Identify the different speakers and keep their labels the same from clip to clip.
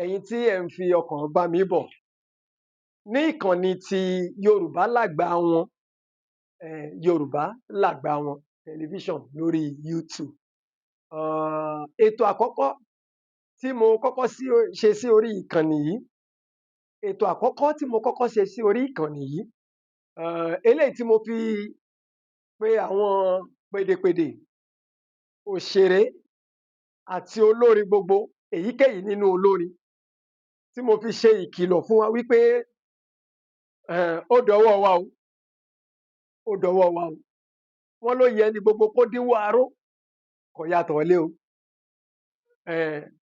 Speaker 1: Ẹ̀yin tí ẹ̀ ń fi ọkàn bá mi bọ̀ ní ìkànnì ti Yorùbá Làgbà Wọn, Yorùbá Làgbà Wọn Tẹlifíṣàn lórí YouTube. Ètò àkọ́kọ́ tí mo kọ́kọ́ ṣe sí orí ìkànnì yìí, ètò àkọ́kọ́ tí mo kọ́kọ́ ṣe sí orí ìkànnì yìí, eléyìí tí mo fi pe àwọn pèdèpèdè, òṣèré àti olórin gbogbo, èyíkéyìí nínú olórin, tí mo fi ṣe ìkìlọ̀ fún wa wípé ó dọwọ́ wa o, ó dọwọ́ wa o. Wọ́n ló yẹ ní gbogbo kó dínwó aró, kò yàtọ̀ lé o.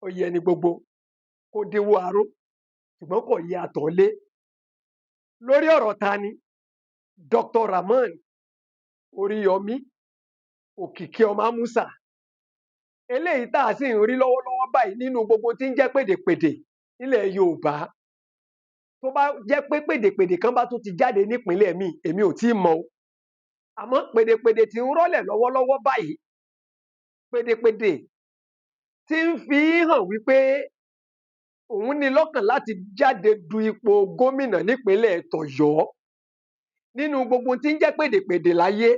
Speaker 1: Ó yẹ ní gbogbo kó dínwó aró, ṣùgbọ́n kò yàtọ̀ lé. Lórí ọ̀rọ̀ ta ni? Dr. Rahmon Oríyọmí Òkìkí ọmọ Amusa. Eléyìí tá a sì ń rí lọ́wọ́lọ́wọ́ báyìí nínú gbogbo tí ń jẹ́ pèdèpèdè nílẹ̀ Yorùbá. Tó bá jẹ́ pé pèdèpèdè kan bá tún ti jáde nípínlẹ̀ míì, èmi ò tí ì mọ̀ o. Àmọ́ pèdèpèdè tí ń rọ́lẹ̀ lọ́wọ́lọ́wọ́ báyìí, pèdèpèdè tí ń fi hàn wípé òun ní lọ́kàn láti jáde du ipò gómìnà nípínlẹ̀ tọ̀yọ́. Nínú gbogbo tí ń jẹ́ pèdèpèdè láyé,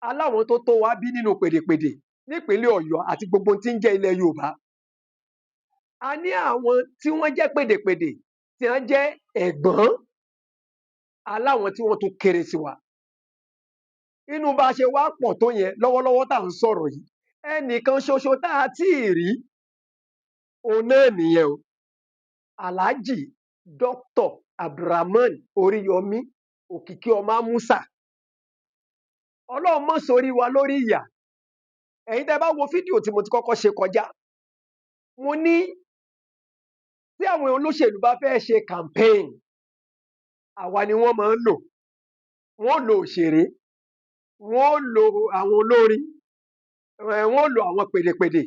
Speaker 1: aláwọn tó tó wá bí nínú pèdèpèdè nípínlẹ̀ Ọ̀yọ́ àti gbogbo tí ń jẹ́ ilẹ̀ Yorùbá. A ní àwọn tí wọ́n jẹ́ pèdèpèdè tí wọ́n jẹ́ ẹ̀gbọ́n, aláwọn tí wọ́n tún kéré sí wa. Inú bá a ṣe wá pọ̀ tó yẹn lọ́wọ́lọ́wọ́ tá à ń sọ̀rọ̀ yìí, ẹnìkan ṣoṣo tá a tí ì rí òun náà nìyẹn o. Alhaji Dr. Abdulrahman Oríyọmí Òkìkí ọmọ Amusa. Ọlọ́run mọ́ sórí wa lórí ìyà. Ẹ̀yin tẹ́ bá wo fídíò tí mo ti kọ́kọ́ ṣe kọjá, mo ní tí àwọn olóṣèlú bá fẹ́ ṣe campaign, àwa ni wọ́n máa ń lò. Wọ́n lo òṣèré, wọ́n lo àwọn olórin, wọ́n lo àwọn pèdèpèdè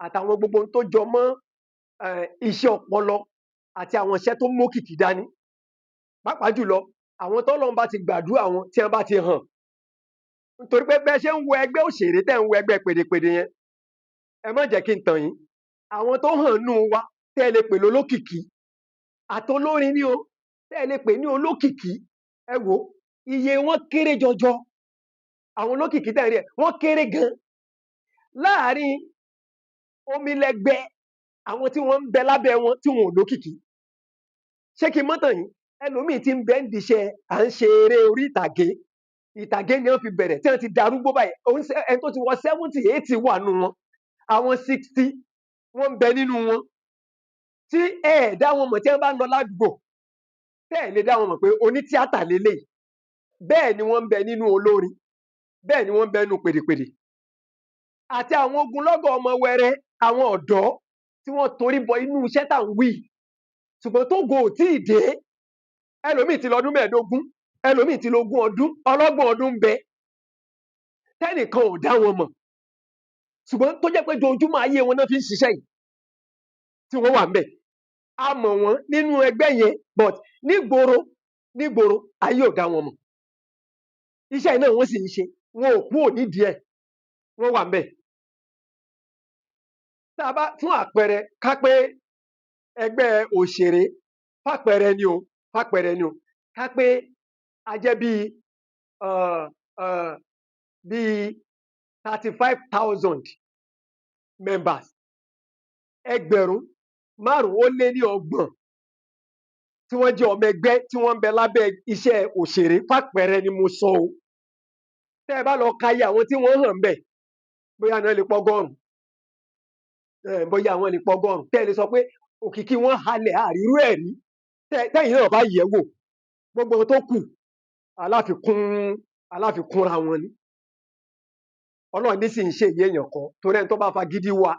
Speaker 1: àtàwọn gbogbo tó jọ mọ́ iṣẹ́ ọpọlọ àti àwọn iṣẹ́ tó mókìkí dání. Pàápàá jùlọ àwọn tọ́lọ́run bá ti gbàdúrà wọn tí wọ́n bá ti hàn. Nítorí pé bẹ́ẹ̀ ṣe ń wo ẹgbẹ́ òṣèré tẹ́ ń wo ẹgbẹ́ pèdèpèdè yẹn, ẹ má jẹ́ kí n tàn yín. Àwọn tó hàn nù wa tẹ́ ẹ lè pè lólókìkí, àtolórin ni o, tẹ́ ẹ lè pè ní olókìkí, ẹ wò iye wọn kéré jọjọ. Àwọn olókìkí tẹ́ ẹ rí ẹ, wọ́n kéré gan. Láàárín omilẹgbẹ́ àwọn tí wọ́n ń bẹ lábẹ́ wọn tí wọn ò lókìkí. Ṣé kí n mọ́ tàn yín? Ẹlòmíì tí ń bẹ ń diṣẹ́ à ń ṣe eré orí ìtàgé. Ìtàgé ni wọ́n fi bẹ̀rẹ̀ tí wọ́n ti darúgbó báyìí. Ẹni tó ti wọ 70, 80 wà nù wọn. Àwọn 60 wọ́n ń bẹ nínú wọn. Tí ẹ dá wọn mọ̀ tí wọ́n bá ń lọ ládùúgbò, tẹ́ ẹ lè dá wọn mọ̀ pé oní tíátà leléyìí. Bẹ́ẹ̀ ni wọ́n ń bẹ nínú olórin. Bẹ́ẹ̀ ni wọ́n ń bẹ nínú pèdèpèdè. Àti àwọn ogunlọ́gọ̀ ọmọ wẹrẹ, àwọn ọ̀dọ́ tí wọ́n torí bọ inú iṣẹ́ tá à ń wí. Ṣùgbọ́n tógo ò tí ì dé. Ẹlòmíì ti lọ́dún 15, ẹlòmíì ti lógún ọdún, ọlọ́gbọ̀n ọdún ń bẹ. Tẹ́nìkan ò dá wọn mọ̀. Ṣùgbọ́n tó jẹ́ pé ojoojúmọ́ ayé wọn náà fi ń ṣiṣẹ́ yìí tí wọ́n wà ń bẹ̀. A mọ̀ wọ́n nínú ẹgbẹ́ yẹn, but nígboro, nígboro, ayé ò dá wọn mọ̀. Iṣẹ́ náà wọ́n sì ń ṣe, wọn ò kúrò nídìí ẹ̀, wọ́n wà ń bẹ̀. Tá a bá fún àpẹẹrẹ ká pé ẹgbẹ́ òṣèré, fàpẹẹrẹ ni o, fàpẹẹrẹ ni o, ká pé a jẹ́ bíi bíi 35,000 members, 5,030 tí wọ́n jẹ́ ọmọ ẹgbẹ́ tí wọ́n ń bẹ lábẹ́ iṣẹ́ òṣèré, fàpẹẹrẹ ni mo sọ o. Tẹ́ ẹ bá lọ ka iye àwọn tí wọ́n hàn ń bẹ̀, bóyá náà lè pọ́gọ́rùn-ún, bóyá àwọn lè pọ́gọ́rùn-ún, tẹ́ ẹ lè sọ pé òkìkí wọn halẹ̀ àrírú ẹ̀ rí. Tẹ́yìn náà bá yẹ̀ wò, gbogbo tó kù aláfikúnra wọn ni. Ọlọ́run ní sì ń ṣe ìyé èèyàn kan, torí ẹni tó bá fagídí wá,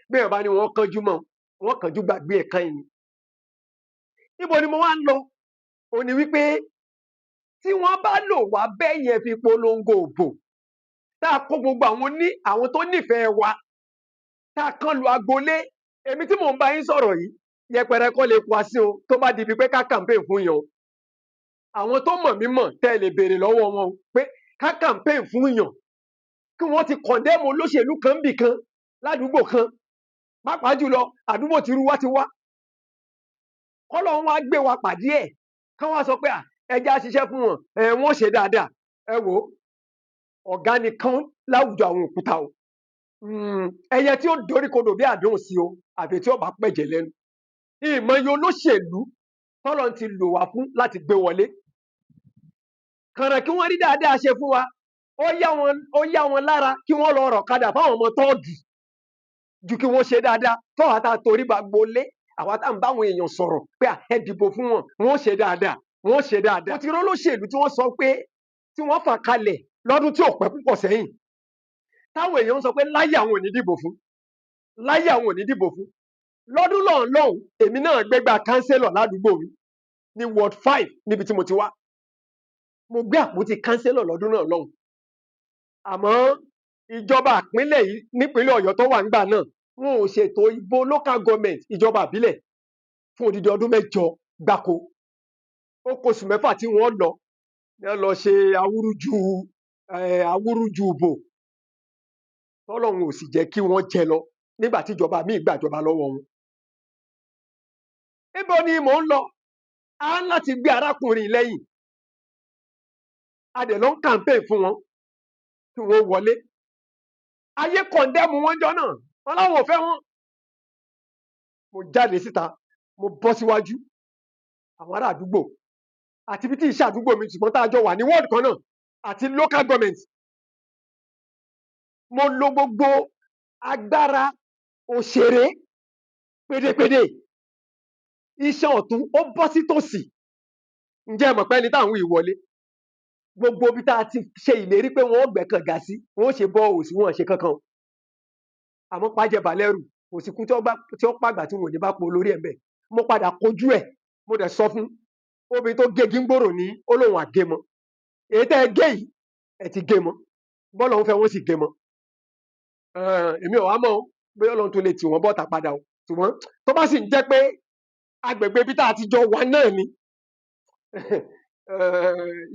Speaker 1: bí èèyàn bá ní wọ́n kánjú mọ́, wọ́n kánjú gbàgbé ẹ̀ kan yìí. Níbo ni mo wá ń lọ? Ó ní wípé tí wọ́n bá lò wá bẹ́ẹ̀ yẹn fi polongo òbò, tá a kó gbogbo àwọn ní àwọn tó nífẹ̀ẹ́ wa, tá a kán lu agboolé. Èmi tí mò ń bá yín sọ̀rọ̀ yìí, yẹpẹrẹ kọ́ lè pa sí o, tó bá di ibi pé ká campaign fún yàn o. Àwọn tó mọ̀ mí mọ̀ tẹ́ ẹ lè béèrè lọ́wọ́ wọn o, pé ká campaign fún yàn, kí wọ́n ti condemn olóṣèlú kan bì kan ládùúgbò kan, pàápàá jùlọ àdúgbò tí irú wa ti wá. Kọ́lọ́run wá gbé wa pàdé ẹ̀, kán wá sọ pé à ẹ jẹ́ á ṣiṣẹ́ fún wọn, ẹ wọ́n ṣe dáadáa. Ẹ wò ó, ọ̀gá ni kán láwùjọ àwọn òkúta o. Ẹyẹ tí ó doríkodò bí àdán ò sí o, àfi tí ó bá pẹ̀jẹ̀ lẹ́nu. Ìmọye olóṣèlú tọ́lọ́run ti lò wá fún láti gbé wọlé. Kànràn kí wọ́n rí dáadáa ṣe fún wa, ó yá wọn lára kí wọ́n lọ rọ̀kadà fáwọn ọmọ tọ́ọ̀gì ju kí wọ́n ṣe dáadáa fáwọn tá a torí ba gbolé, àwa tá à ń báwọn èèyàn sọ̀rọ̀ pé à ẹ dìbò fún wọn, wọ́n ó ṣe dáadáa, wọ́n ó ṣe dáadáa. Mo ti rólóṣèlú tí wọ́n sọ pé tí wọ́n fà kalẹ̀ lọ́dún tí ò pẹ́ púpọ̀ sẹ́yìn, táwọn èèyàn ń sọ pé láyé àwọn ò ní dìbò fún, láyé àwọn ò ní dìbò fún. Lọ́dún lọ́hùn lọ́hùn, èmi náà gbégbá kánsélọ̀ ládùúgbò mi ní ward 5 níbi tí mo ti wá. Mo gbé àpótí kánsélọ̀ lọ́dún náà lọ́hùn. Àmọ́ ìjọba ìpínlẹ̀ yìí nípínlẹ̀ Ọ̀yọ́ tó wà ńgbà náà, wọn ò ṣètò ìbò local government, ìjọba ìbílẹ̀, fún odidi ọdún 8 gbáko. Ó kù oṣù 6 tí wọ́n lọ, ní wọ́n lọ ṣe awúrúju awúrúju ìbò. Tọ́lọ́run ò sì jẹ́ kí wọ́n jẹ lọ nígbà tí ìjọba míì gbàjọba lọ́wọ́ wọn. Níbo ni mò ń lọ? A ń láti gbé arákùnrin lẹ́yìn. A dẹ̀ lọ ń campaign fún wọn kí wọ́n wọlé. Ayé condemn wọn jọ náà, wọn láwọn ò fẹ́ wọn. Mo jáde síta, mo bọ́ síwájú àwọn ará àdúgbò àti ibi tí ìṣe àdúgbò mi, ṣùgbọ́n tá a jọ wà ní ward kan náà àti local government. Mo lo gbogbo agbára òṣèré pédépédé. Iṣan ọ̀tún ó bọ́ sí tòsì. Ǹjẹ́ ẹ mọ̀ pé ẹni táwọn wí wọlé? Gbogbo ibi tá a ti ṣe ìlérí pé wọ́n ó gbẹ́ kànga sí, wọ́n ó ṣe bọ́ọ̀hù sí, wọ́n ò ṣe kankan. Àmọ́ pàjẹ́ balẹ̀rù, kò sí kú tí ó pàgbà tí wọn ò ní bá po lórí ẹ̀ bẹ́ẹ̀. Mo padà kojú ẹ̀, mo dẹ̀ sọ fún obìnrin tó gégi ń gbòòrò ní ó lóun àgémọ. Èyí tẹ́ ẹ gé yìí, ẹ ti gé mọ́. Bọ́lá òun fẹ́ wọ́n sì gé mọ́. Èmi ò wá mọ̀ o, bóyá Ọlọ́run tó lè tì wọ́n bọ́ta padà o. Ṣùgbọ́n tó bá sì ń jẹ́ pé agbègbè ibi tá a ti jọ wà náà ni,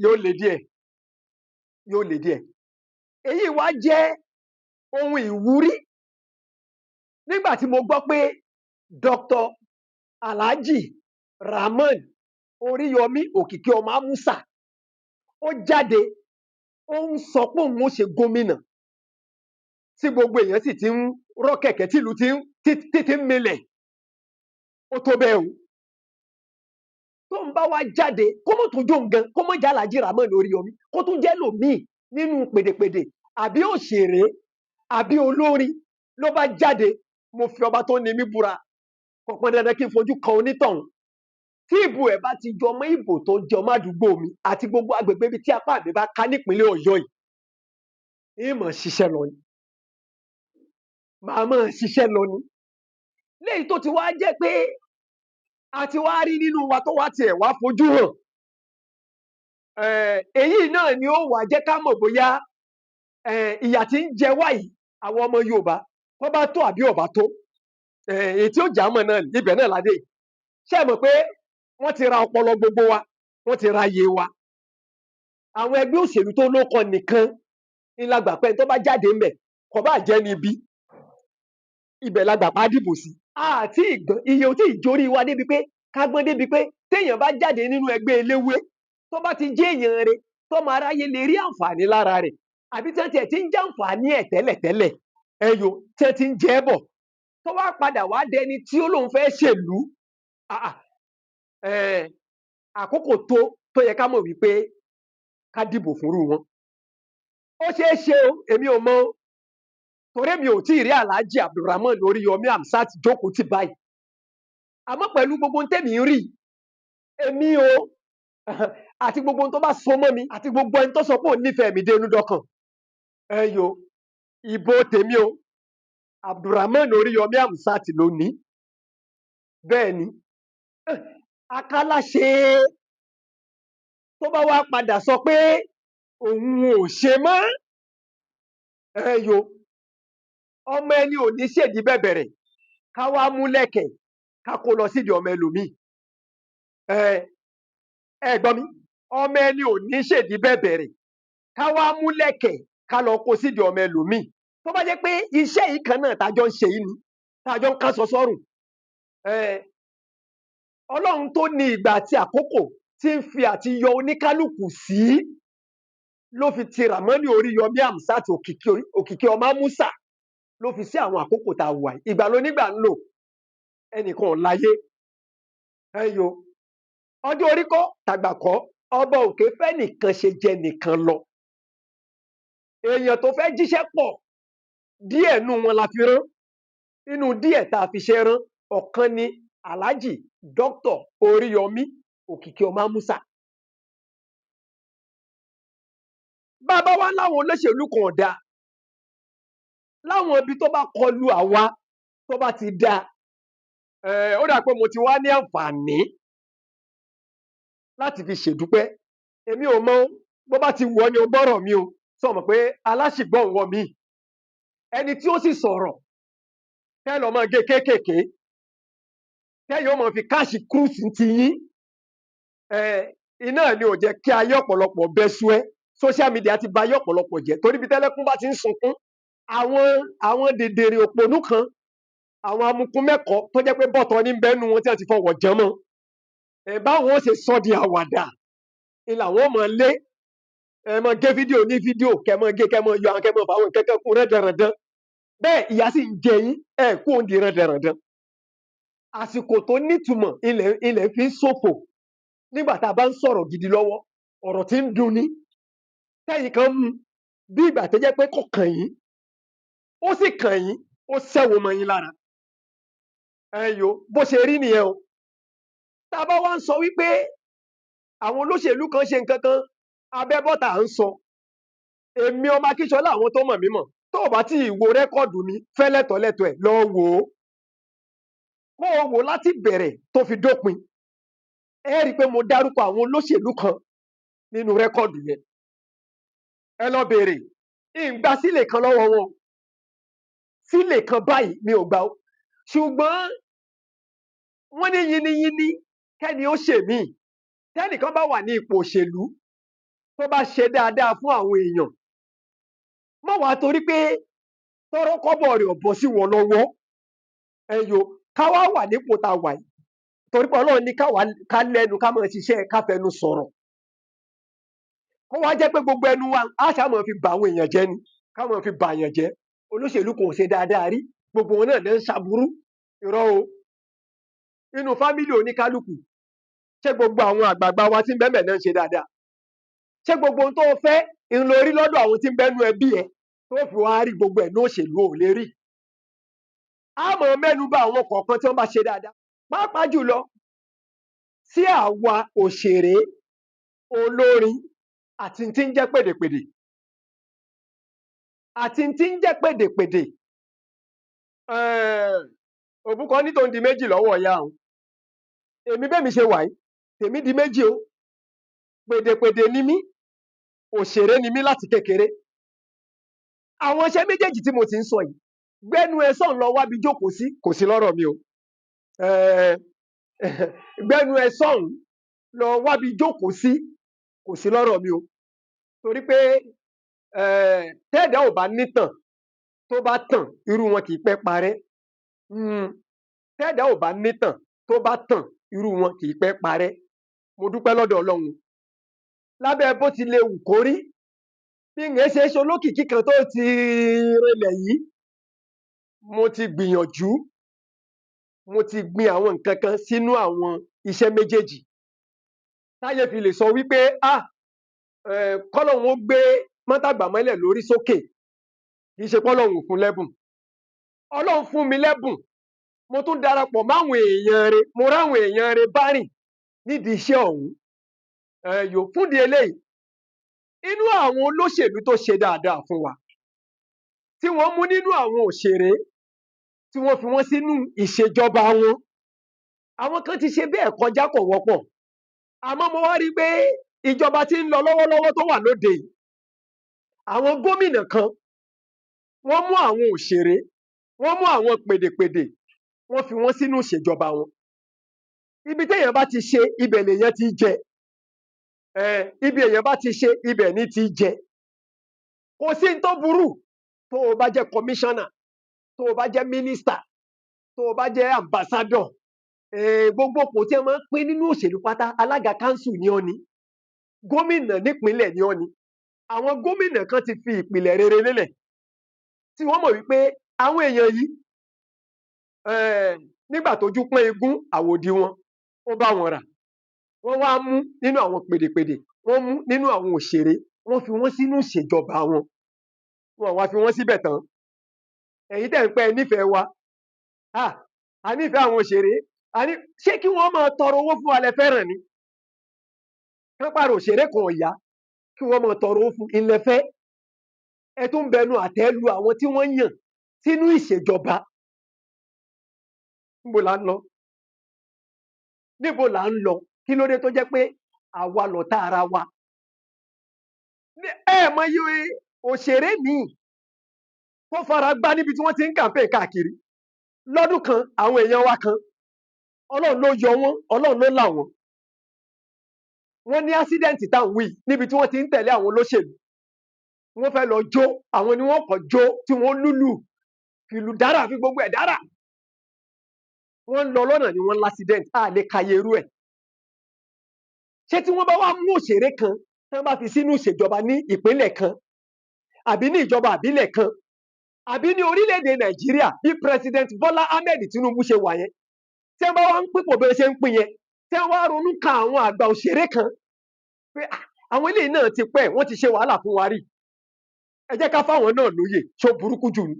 Speaker 1: yóò le díẹ̀, yóò le díẹ̀. Èyí wá jẹ́ ohun ìwúrí nígbà tí mo gbọ́ pé Dr. Alhaji Rahmon Oríyọmí Òkìkí ọmọ Amusa ó jáde, ó ń sọ pé òun ó ṣe gómìnà, tí gbogbo èèyàn sì ti ń rọ́ kẹ̀kẹ́ tìlú ti ń milẹ̀. Ó tó bẹ́ẹ̀ o. Tó ń bá wá jáde, kó mọ̀ tó jó nǹkan, kó mọ̀ jẹ́ Alhaji Rahmon Oríyọmí, kó tún jẹ́ lòmíì nínú pèdèpèdè àbí òṣèré àbí olórin ló bá jáde, mo fi ọba tó ní mí búra, kò pọn dandan kí n fojú kan onítọ̀hún. Tí ìbò ẹ̀ bá ti jọ mọ́ ìbò tó jọ mọ́ àdúgbò mi àti gbogbo agbègbè ibi tí apá mi bá ká nípínlẹ̀ Ọ̀yọ́ yìí, ìmọ̀ ṣiṣẹ́ lọ ni. Màá máa ṣiṣẹ́ lọ ni. Léyìí tó ti wá jẹ́ pé a ti wá rí nínú wa tó wá tiẹ̀ wá fojú hàn. Èyí náà ni ó wá jẹ́ ká mọ̀ bóyá ìyà tí ń jẹ wá yìí àwọn ọmọ Yorùbá tó bá tó àbí ò bá tó. Èyí tí ó jà mọ̀ náà ibẹ̀ náà ládé yìí. Ṣé ẹ mọ̀ pé wọ́n ti ra ọpọlọ gbogbo wa, wọ́n ti ra iye wa. Àwọn ẹgbẹ́ òṣèlú tó lóko nìkan ní la gbà pé ẹni tó bá jáde ńbẹ̀ kò bá jẹ́ ní ibi, ibẹ̀ la gbà pa á dìbò sí. Àti ìgbọ́n iye ò tí ì jórí wa débi pé ká gbọ́n débi pé téèyàn bá jáde nínú ẹgbẹ́ eléwé tó bá ti jẹ́ èèyàn rẹ̀ tọ́mọ aráyé lè rí àǹfààní lára rẹ̀, àbí tí wọ́n tiẹ̀ ti ń jàǹfààní ẹ̀ tẹ́lẹ̀tẹ́lẹ̀, ẹyọ tí wọ́n ti ń jẹ́ bọ̀, tó wá padà wá dẹni tí ó lóun fẹ́ ṣèlú. Àkókò tó yẹ ká mọ̀ wípé ká dìbò fúnrú wọn. Ó ṣeé ṣe o, èmi ò mọ̀ o, torí mi ò tí ì rí Alhaji Abdulrahman Oríyọmí Hamzat jókòó tì báyìí. Àmọ́ pẹ̀lú gbogbo ohun tẹ́mi ń rí, èmi o, àti gbogbo ohun tó bá so mọ́ mi, àti gbogbo ẹni tó sọ pé òun nífẹ̀ẹ́ mi dénú dọ́kàn. Ẹ yo, ìbò tèmi o, Abdulrahman Oríyọmí Hamzat ló ní. Bẹ́ẹ̀ ni, Akálà ṣe tó bá wá padà sọ pé òun ò ṣe mọ́. Ẹ yo, ọmọ ẹni ò ní ṣèdí bẹ̀bẹ̀rẹ̀ ká wá mú lẹ̀kẹ̀ ká kó lọ sídìí ọmọ ẹlòmíì. Ẹ gbọ́ mi, ọmọ ẹni ò ní ṣèdí bẹ̀bẹ̀rẹ̀ ká wá mú lẹ̀kẹ̀ ká lọ kó sídìí ọmọ ẹlòmíì. Tó bá jẹ́ pé iṣẹ́ yìí kan náà tájọ́ ń ṣe yìí ni, tájọ́ ń kásọ sọ́rùn, Ọlọ́run tó ní ìgbà àti àkókò tí ń fi àti yọ oníkálukú sí ló fi ti Ràmọ́nì Oríyọmí Hamzat Òkìkí ọmọ Amusa ló fi sí àwọn àkókò tá a wà yìí. Ìgbà lónígbà ń lò, ẹnìkan ò láyé. Ẹyọ ọjọ́ orí kọ́ tàgbà kọ́, ọba òkè fẹ́ nìkan ṣe jẹ nìkan lọ. Èèyàn tó fẹ́ jíṣẹ́ pọ̀ díẹ̀ nú wọn la fi rán. Inú díẹ̀ tá a fi ṣe rán, ọ̀kan ni Alhaji Dr. Oríyọmí Òkìkí ọmọ Amusa. Bàbá wa láwọn olóṣèlú kan ọ̀dà láwọn ibi tó bá kọlu àwa tó bá ti da, ó dà pé mo ti wá ní àǹfààní láti fi ṣèdúpẹ́. Èmi ò mọ bó bá ti wù ọ́ ni o gbọ́rọ̀ mi o, sọ mọ̀ pé aláṣìgbọ́n wọ mí. Ẹni tí ó sì sọ̀rọ̀ tẹ́ lọ́ máa gé kéékèèké, tẹ́ yóò máa fi káàṣì kúrúùsì ti yín. Iná ni ò jẹ́ kí ayé ọ̀pọ̀lọpọ̀ bẹ́ sú ẹ́. Social media ti ba ayé ọ̀pọ̀lọpọ̀ jẹ́, torí bí tẹ́lẹ́kún bá ti ń sunkún, àwọn dèdèrè òpònú kan, àwọn amukun mẹ́kọ̀ọ́ tó jẹ́ pé bọ́tọ̀ ní bẹ́ẹ̀ nu wọn tí wọ́n ti fọwọ́ jẹ́ mọ́. Báwọn ó ṣe sọ di àwàdà ni làwọn ó máa lé. Ẹ máa gé fídíò ní fídíò, kẹ máa gé, kẹ máa yọ àwọn, kẹ máa fà àwọn kẹkẹ kún rẹ́dẹ̀rẹ̀dẹ̀. Bẹ́ẹ̀ ìyá sì ń jẹ yín, ẹ kú òǹdí rẹ́dẹ̀rẹ̀dẹ̀. Àsìkò tó nítumọ̀ ilẹ̀ fi ń ṣòfò nígbà tá a bá ń sọ̀rọ̀ gidi lọ́wọ́, ọ̀rọ̀ tí ń dunni. Tẹ́yìn kan mú bí ìgbà tó jẹ́ pé kò kàn yín, ó sì kàn yín, ó ṣẹ́wó mọ́ yín lára. Ẹ yo, bó ṣe rí nìyẹn o. Tá a bá wá ń sọ wípé àwọn olóṣèlú kan ṣe nǹkan kan, abẹ́bọ́tà ń sọ. Èmi ọmọ Akíṣọlá, àwọn tó mọ̀ mí mọ̀, tó o bá tí ì wo rẹ́kọ̀dù mi fẹ́lẹ́tọ̀lẹ́tọ̀ ẹ̀ lọ wò ó. Kó o wò láti bẹ̀rẹ̀ tó fi dópin. Ẹ rí i pé mo dárúkọ àwọn olóṣèlú kan nínú rẹ́kọ̀dù yẹn. Ẹ lọ bèèrè, ìgbà sílè kan lọ́wọ́ wọn. Sílè kan báyìí mi ò gbà ó. Ṣùgbọ́n wọ́n ní yiniyini kẹ́ni ó ṣe mí. Tẹ́nìkan bá wà ní ipò òṣèlú tó bá ṣe dáadáa fún àwọn èèyàn, má wàá torí pé tọ́rọ́ kọ́bọ̀ rẹ̀ ò bọ́ sí wọn lọ́wọ́. Ẹ yo, ká wá wà nípò tá a wà yìí. Torí pé Ọlọ́run ní ká lẹ́nu ká máa ṣiṣẹ́ ká fẹnu sọ̀rọ̀. Kó wá jẹ́ pé gbogbo ẹnu wa á ṣáà máa fi bà àwọn èèyàn jẹ́ ni, ká máa fi bà èèyàn jẹ́. Olóṣèlú kò ṣe dáadáa rí, gbogbo wọn náà lè ń ṣaburú. Irọ́ o. Inú fámílì oníkálukú, ṣé gbogbo àwọn àgbààgbà wa tí ń bẹ́ẹ̀ náà ń ṣe dáadáa? Ṣé gbogbo ohun tó o fẹ́ ń lo rí lọ́dọ̀ àwọn tí ń bẹ́nu ẹbí ẹ tó fi wá rí gbogbo ẹ̀ ní òṣèlú ò lè rí? A máa mẹ́nu bà àwọn kọ̀ọ̀kan tí wọ́n bá ṣe dáadáa. Pàápàá jùlọ sí àwa òṣèré, olórin àti tí ń jẹ́ pèdèpèdè. Àti tí ń jẹ́ pèdèpèdè. Òbúkọ ní tòun di méjì lọ́wọ́ ìyá òun. Èmi bẹ́ẹ̀ mi ṣe wà yìí, tèmi di méjì o. Pèdèpèdè ni mí, òṣèré ni mí láti kékeré. Àwọn iṣẹ́ méjèèjì tí mo ti ń sọ yìí, gbẹ́nu ẹ sọ̀n lọ wábi jókòó sí, kò sí lọ́rọ̀ mi o. Gbẹ́nu ẹ sọ̀n lọ wábi jókòó sí, kò sí lọ́rọ̀ mi o. Torí pé tẹ́ẹ̀dá ò bá nítàn, tó bá tàn, irú wọn kì í pẹ́ parẹ́. Tẹ́ẹ̀dá ò bá nítàn, tó bá tàn, irú wọn kì í pẹ́ parẹ́. Mo dúpẹ́ lọ́dọ̀ Ọlọ́run. Lábẹ́ bó ti lè wù kó rí, bí n ṣe ṣe olókìkí kan tó ti rinlẹ̀ yìí, mo ti gbìyànjú, mo ti gbin àwọn nǹkan kan sínú àwọn iṣẹ́ méjèèjì. Táyé fi lè sọ wípé, k'Ọlọ́run ó gbé mọ́tàgbà mọ́lẹ̀ lórí sókè, kì í ṣe p'Ọlọ́run fún lẹ́bùn. Ọlọ́run fún mi lẹ́bùn, mo tún darapọ̀ máwọn èèyàn rẹ̀, mo ráwọn èèyàn rẹ̀ bá rìn nídìí iṣẹ́ ọ̀hún. Yòó fúndì eléyìí, inú àwọn olóṣèlú tó ṣe dáadáa fún wa, tí wọ́n mú nínú àwọn òṣèré, tí wọ́n fi wọ́n sínú ìṣèjọba wọn. Àwọn kan ti ṣe bẹ́ẹ̀ kọjá, kò wọ́pọ̀. Àmọ́ mo wá rí i pé ìjọba tí ń lọ lọ́wọ́lọ́wọ́ tó wà lóde yìí, àwọn gómìnà kan, wọ́n mú àwọn òṣèré, wọ́n mú àwọn pèdèpèdè, wọ́n fi wọ́n sínú ìṣèjọba wọn. Ibi téèyàn bá ti ṣe, ibẹ̀ lèèyàn ti jẹ. Ibi èèyàn bá ti ṣe, ibẹ̀ ní ti jẹ. Kò sí ní tó burú tó o bá jẹ́ kọmíṣánná, tó o bá jẹ́ mínísítà, tó o bá jẹ́ àmbásádọ̀, Gbogbo ipò tí wọ́n máa ń pín nínú òṣèlú pátá, alága kánsù ni ọ́ ni, gómìnà nípínlẹ̀ ni ọ́ ni. Àwọn gómìnà kan ti fi ìpìlẹ̀ rere lélẹ̀ tí wọ́n mọ̀ wípé àwọn èèyàn yìí, nígbà tójú pọ́n igún àwòdì wọn, ó bá wọn rà. Wọ́n wá mú nínú àwọn pèdèpèdè, wọ́n mú nínú àwọn òṣèré, wọ́n fi wọ́n sínú ìṣèjọba wọn. Wọn wá fi wọ́n síbẹ̀ tán. Ẹ̀yin tẹ́ ń pẹ́ nífẹ̀ẹ́ wa, a nífẹ̀ẹ́ àwọn òṣèré, ṣé kí wọ́n máa tọrọ owó fún wa lẹ fẹ́ràn ni? Kán pààrọ̀ òṣèré kan ọ̀yá kí wọ́n máa tọrọ owó fún ilẹ̀ fẹ́. Ẹ tún bẹnu àtẹ́ lu àwọn tí wọ́n yàn sínú ìṣèjọba. Níbo là ń lọ? Níbo là ń lọ? Kí ló dé tó jẹ́ pé àwa lọ̀tá ara wa? Ẹ mọ iye òṣèré míì tó fara gbá níbi tí wọ́n ti ń campaign káàkiri. Lọ́dún kan, àwọn èèyàn wa kan, Ọlọ́run ló yọ wọ́n, Ọlọ́run ló là wọ́n. Wọ́n ní accident tá à ń wí níbi tí wọ́n ti ń tẹ̀lé àwọn olóṣèlú. Wọ́n fẹ́ lọ jó, àwọn ni wọ́n kọ́ jó tí wọ́n lùlù, fìlù dára fi gbogbo ẹ̀ dára. Wọ́n ń lọ lọ́nà ni wọ́n l'accident, a lè kàyé irú ẹ̀. Ṣé tí wọ́n bá wá mú òṣèré kan, tí wọ́n bá fi sínú ìṣèjọba ní ìpínlẹ̀ kan, àbí ní ìjọba àbílẹ̀ kan, àbí ní orílẹ̀-èdè Nàìjíríà bí President Bola Ahmed Tinubu ṣe wà yẹn, tí wọ́n bá wá ń pípò bẹ́ẹ̀ ṣe ń pín yẹn, tí wọ́n wá ronú ka àwọn àgbà òṣèré kan pé àwọn eléyìí náà ti pẹ́, wọ́n ti ṣe wàhálà fún wa rí, ẹ jẹ́ ká fáwọn náà lóye, ṣó burúkú jù ni?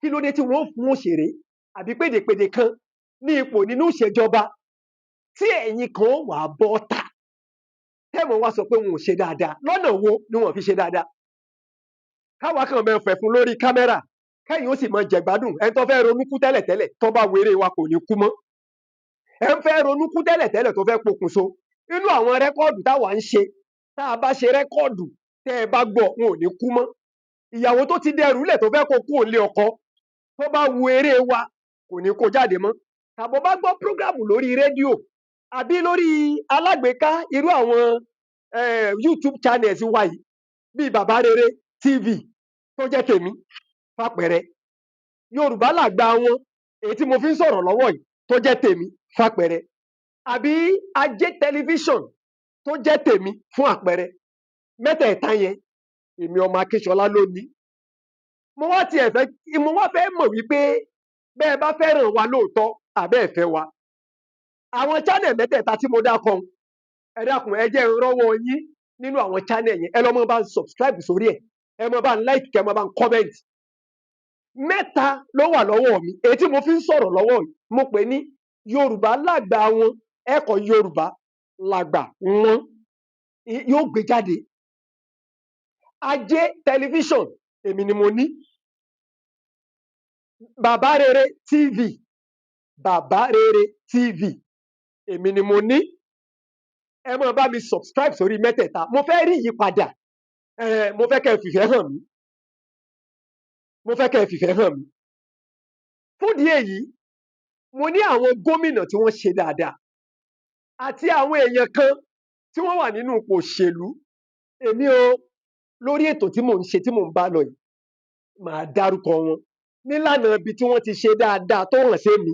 Speaker 1: Kí ló dé tí wọ́n fún òṣèré àbí pèdèpèdè kan ní ipò nínú ìṣèjọba tí ẹ̀yin kan wà bọ́ ta tẹ́mọ̀ wá sọ pé wọn ò ṣe dáadáa? Lọ́nà wo ni wọ́n fi ṣe dáadáa? Káwa kan máa fẹ̀ fún lórí kámẹ́rà, kẹ́yìn ó sì máa jẹ̀gbádùn. Ẹni tó fẹ́ ronú kú tẹ́lẹ̀tẹ́lẹ̀ tó bá wéré wa kò ní kú mọ́. Ẹ ń fẹ́ ronú kú tẹ́lẹ̀tẹ́lẹ̀ tó fẹ́ pokùnso. Inú àwọn rẹ́kọ́ọ̀dù táwa ń ṣe, tá a bá ṣe rẹ́kọ́ọ̀dù tẹ́ ẹ bá gbọ́, wọn ò ní kú mọ́. Ìyàwó tó ti dẹrù lẹ̀ tó fẹ́ kó kú òǹlé ọkọ, tó bá wo eré wa kò ní kó jáde mọ́. Tàbọ̀ bá gbọ́ prógrámù lórí rédíò àbí lórí alágbèéká irú àwọn YouTube channels wa yìí bíi Bàbá Rere TV tó jẹ́ tèmi fàpẹ̀rẹ̀, Yorùbá Làgbà wọn èyí tí mo fi ń sọ̀rọ̀ lọ́wọ́ yìí tó jẹ́ tèmi fàpẹ̀rẹ̀, àbí Ajé tẹlifíṣọ̀n tó jẹ́ tèmi fún àpẹẹrẹ, mẹ́tẹ̀ẹ̀ta yẹn èmi ọmọ Akínsọlá ló ní. Mo wá tiẹ̀ fẹ́, mo wá fẹ́ mọ̀ wípé bẹ́ẹ̀ bá fẹ́ràn wa lóòótọ́ àbẹ́ ẹ̀ fẹ́ wa, àwọn channel mẹ́tẹ̀ẹ̀ta tí mo dákọ̀, ẹ dákun ẹ jẹ́ n rọ́wọ́ yín nínú àwọn channel yẹn. Ẹ lọ́ mọ́ bá ń subscribe sórí ẹ̀, ẹ mọ́ bá ń like, kẹ́ mọ́ bá ń comment. Mẹ́ta ló wà lọ́wọ́ mi, èyí tí mo fi ń sọ̀rọ̀ lọ́wọ́ yìí mo pè ní Yorùbá Làgbà wọn, ẹ kọ Yorùbá Làgbà wọn yóò gbé jáde. Ajé tẹlifíṣọ̀n èmi ni mo ní. Bàbá Rere TV, Bàbá Rere TV èmi ni mo ní. Ẹ máa bá mi subscribe sórí mẹ́tẹ̀ẹ̀ta. Mo fẹ́ rí ìyípadà, mo fẹ́ kẹ́ ẹ fìfẹ́ hàn mí, mo fẹ́ kẹ́ ẹ fìfẹ́ hàn mí. Fúndìí èyí, mo ní àwọn gómìnà tí wọ́n ṣe dáadáa àti àwọn èèyàn kan tí wọ́n wà nínú ipò òṣèlú. Èmi o, lórí ètò tí mò ń ṣe tí mò ń bá lọ yìí, màá dárúkọ wọn nílànà ibi tí wọ́n ti ṣe dáadáa tó hàn sí mi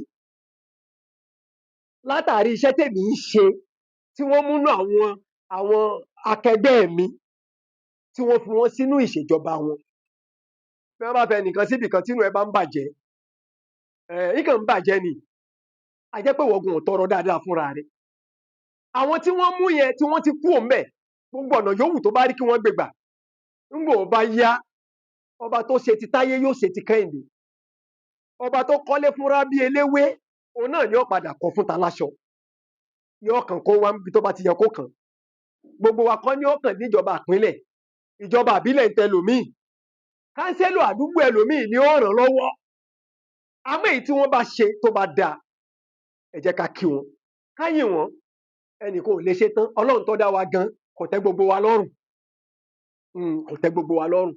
Speaker 1: látàrí iṣẹ́ tèmi ń ṣe, tí wọ́n múnú àwọn akẹgbẹ́ mi tí wọ́n fi wọ́n sínú ìṣèjọba wọn. Bí wọ́n bá fẹ́ nìkan síbì kan tínú ẹ bá ń bàjẹ́, ìkàn ń bàjẹ́ ni, a jẹ́ pé wọ́n ò tọrọ dáadáa fúnra rẹ̀. Àwọn tí wọ́n mú yẹn tí wọ́n ti kú òǹbẹ̀, gbogbo ọ̀nà yòówù tó bá rí kí wọ́n gbégbà. Ńgbò bá yá, ọba tó ṣe ti Táyé yóò ṣe ti Kẹ́hìndé. Ọba tó kọ́lé fúnra bí eléwé, òun náà ni ó padà kọ́ fún taláṣọ. Yóò kàn kó wá níbi tó bá ti yẹ kó kàn. Gbogbo wa kọ́ ni ó kàn níjọba ìpínlẹ̀, ìjọba àbílẹ̀ ń tẹlòmíì, kánsẹ́lò àdúgbò ẹlòmíì ni ó ràn lọ́wọ́. Àmọ́ èyí tí wọ́n bá ṣe tó bá dáa, ẹ jẹ́ ká kí wọn, ká yìn wọ́n. Ẹnì kan ò lè ṣe tán, Ọlọ́run tó dá wa gan kò tẹ́ gbogbo wa lọ́rùn, kò tẹ́ gbogbo wa lọ́rùn.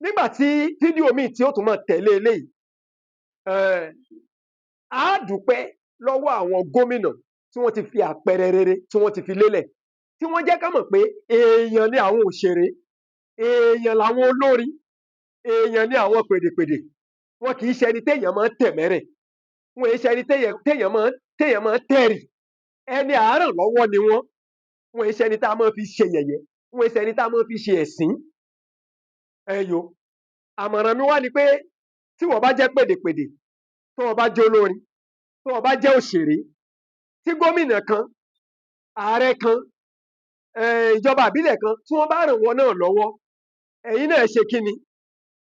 Speaker 1: Nígbà tí fídíò míì tí ó tún máa tẹ̀lé eléyìí, á dúpẹ́ lọ́wọ́ àwọn gómìnà tí wọ́n ti fi àpẹẹrẹ rere tí wọ́n ti fi lélẹ̀, tí wọ́n jẹ́ ká mọ̀ pé èèyàn ni àwọn òṣèré, èèyàn làwọn olórin, èèyàn ni àwọn pèdèpèdè, wọn kì í ṣe ẹni téèyàn máa ń tẹ̀ mẹ́rẹ̀. Wọn èé ṣe ẹni téèyàn máa tẹ̀rì. Ẹni àárọ̀ lọ́wọ́ ni wọ́n. Wọn èé ṣe ẹni tá a máa fi ṣe yẹ̀yẹ́. Wọn èé ṣe ẹni tá a máa fi ṣe ẹ̀sín. Ẹyọ àmọ̀ràn mi wá ni pé tí wọ́n bá jẹ́ pèdèpèdè, tó o bá jẹ́ olórin, tó o bá jẹ́ òṣèré, tí gómìnà kan, ààrẹ kan, ìjọba àbílẹ̀ kan, tí wọ́n bá ràn wọ́n náà lọ́wọ́, ẹ̀yin náà ṣe kí ni?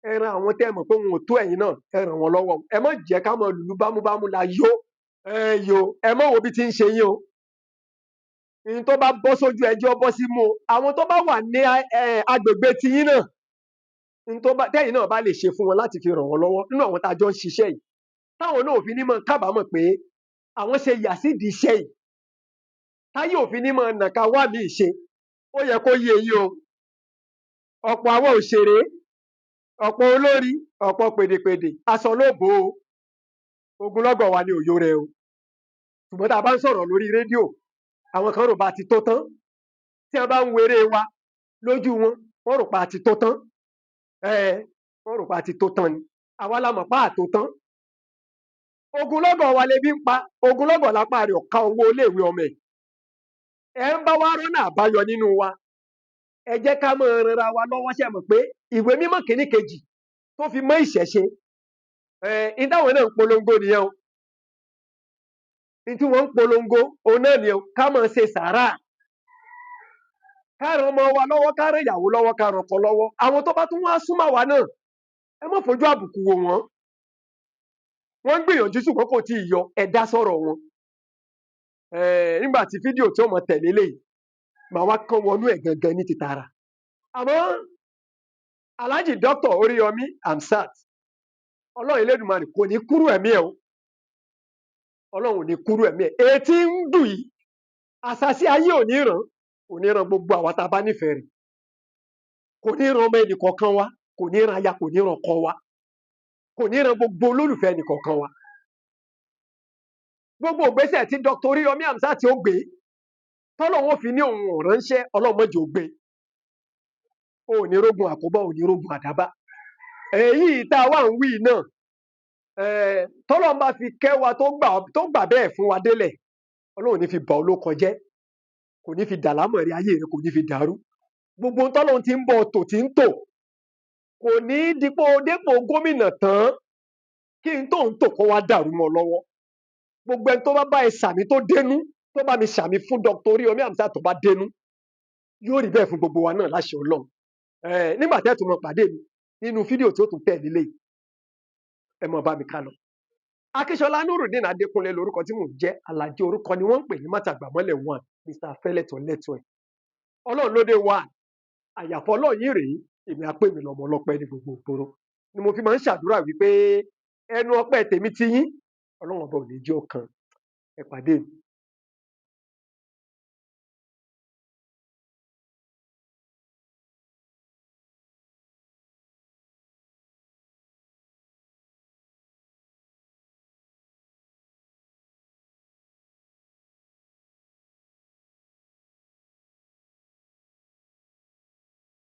Speaker 1: Ẹ ran àwọn tẹ́ ẹ mọ̀ pé wọn ò tó ẹ̀yin náà, ẹ ràn wọ́n lọ́wọ́. Ẹ má jẹ́ ká máa lùlù bámúbámú la yó. Ẹ yo, ẹ má wo bí ti ń ṣe yín o. N tó bá bọ́ sójú ẹjọ́ bọ́ sí mú o. Àwọn tó bá wà ní agbègbè tiyín náà, n tó bá tẹ́yin náà bá lè ṣe fún wọn láti fi ràn wọ́n lọ́wọ́ nínú àwọn tá a jọ ń ṣiṣẹ́ yìí, táwọn náà ò fi ní máa kábàámọ̀ pé àwọn ṣe yà sídìí iṣẹ́ yìí, táyé ò fi ní máa nàka wá míì ṣe. Ó yẹ kó yé yín o. Ọ̀pọ̀ àwọn òṣèré, ọ̀pọ̀ olórí, ọ̀pọ̀ pèdèpèdè, aṣọ ló bò ó. Ogunlọ́gọ̀ wa ni òyò rẹ o. Ṣùgbọ́n tá a bá ń sọ̀rọ̀ lórí rédíò, àwọn kan rò bá ti tó tán. Tí wọ́n bá ń weré wa lójú wọn, wọ́n rò pa ti tó tán. Wọ́n rò pa ti tó tán ni. Àwa la mọ̀ pa àtó tán. Ogunlọ́gọ̀ wa lebi ń pa, ogunlọ́gọ̀ lápá rẹ̀ ò ká owó iléèwé ọmọ ẹ̀. Ẹ ń bá wa rọ́nà àbáyọ nínú wa. Ẹ jẹ́ ká máa ranra wa lọ́wọ́. Ṣe mọ̀ pé ìwé mímọ́ kìíní kejì tó fi mọ́ ìṣẹ̀ṣe, ẹ táwọn náà ń polongo nìyẹn o. Ní tí wọ́n ń polongo òun náà nìyẹn o, ká máa ṣe sàárà, ká ran ọmọ wa lọ́wọ́, ká ran ìyàwó lọ́wọ́, ká ran ọkọ lọ́wọ́. Àwọn tó bá tún wá súnmọ́ wa náà, ẹ má fojú àbùkù wò wọ́n. Wọ́n ń gbìyànjú ṣùgbọ́n kò tí ì yọ, ẹ dá sọ̀rọ̀ wọn. Nígbà tí fídíò tí ó mọ tẹ̀lé léyìí, màá wá kán wọnú ẹ̀ gangan ní ti tààrà. Àmọ́ Alhaji Dr. Oríyọmí Hamzat, Ọlọ́run Elédùmarè kò ní kúrú ẹ̀mí ẹ̀ o. Ọlọ́run ò ní kúrú ẹ̀mí ẹ̀. Ètí ń dùn yìí, àṣàṣì ayé ò ní ràn, kò ní ràn gbogbo àwa tá a bá nífẹ̀ẹ́ rẹ̀. Kò ní ràn ọmọ ẹnì kọ̀ọ̀kan wa, kò ní ràn aya, kò ní ràn ọkọ wa, kò ní ràn gbogbo olólùfẹ́ ẹnì kọ̀ọ̀kan wa. Gbogbo ìgbésẹ̀ tí Dr. Oríyọmí Hamzat ó gbé, tọ́lọ́run ó fi ní òun ò ránṣẹ́, Ọlọ́run má jẹ́ ó gbé. O ò ní rógun àkóbá, ò ní rógun àdábá. Èyí tá a wà ń wí náà, tọ́lọ́run bá fi kẹ́ wa tó gbà bẹ́ẹ̀ fún wa délẹ̀, Ọlọ́run ò ní fi bà ọ́ lóko jẹ́, kò ní fi dàlámọ̀rí ayé rẹ, kò ní fi dàrú. Gbogbo ohun tọ́lọ́run ti ń bọ̀ tò tí ń tò, kò ní dípò dépò gómìnà tán kí n tó ń tò kó wá dàrú mọ́ lọ́wọ́. Gbogbo ẹni tó bá bá ẹ sàmì tó dénú, tó bá mi sàmì fún Dr. Oríyọmí Hamzat tó bá dénú, yóò rí bẹ́ẹ̀ fún gbogbo wa náà láṣẹ Ọlọ́run. Nígbà tẹ́ ẹ tún mọ pàdé mi nínú fídíò tí ó tún tẹ̀lé léyìí, ẹ mọ̀ bá mi ká lọ. Akíṣọlá Nurudeen Adékúnlé lórúkọ tí mò ń jẹ́. Àlàjì orúkọ ni wọ́n ń pè ní Mátàgbàmọ́lẹ̀ one, Mr. Fẹ́lẹ́tọ̀ lẹ́tọ̀ ẹ̀. Ọlọ́run ló dé wá, àyàfọ́ Ọlọ́run yìí rèé, èmi á pè mí lọ́mọ ọlọ́pẹ́ ní gbogbo ìgboro. Ni mo fi máa ń ṣàdúrà wípé ẹnu ọpẹ́ tèmi ti yín, Ọlọ́run ọba ò ní jẹ́ ọ̀kan. Ẹ pàdé mi.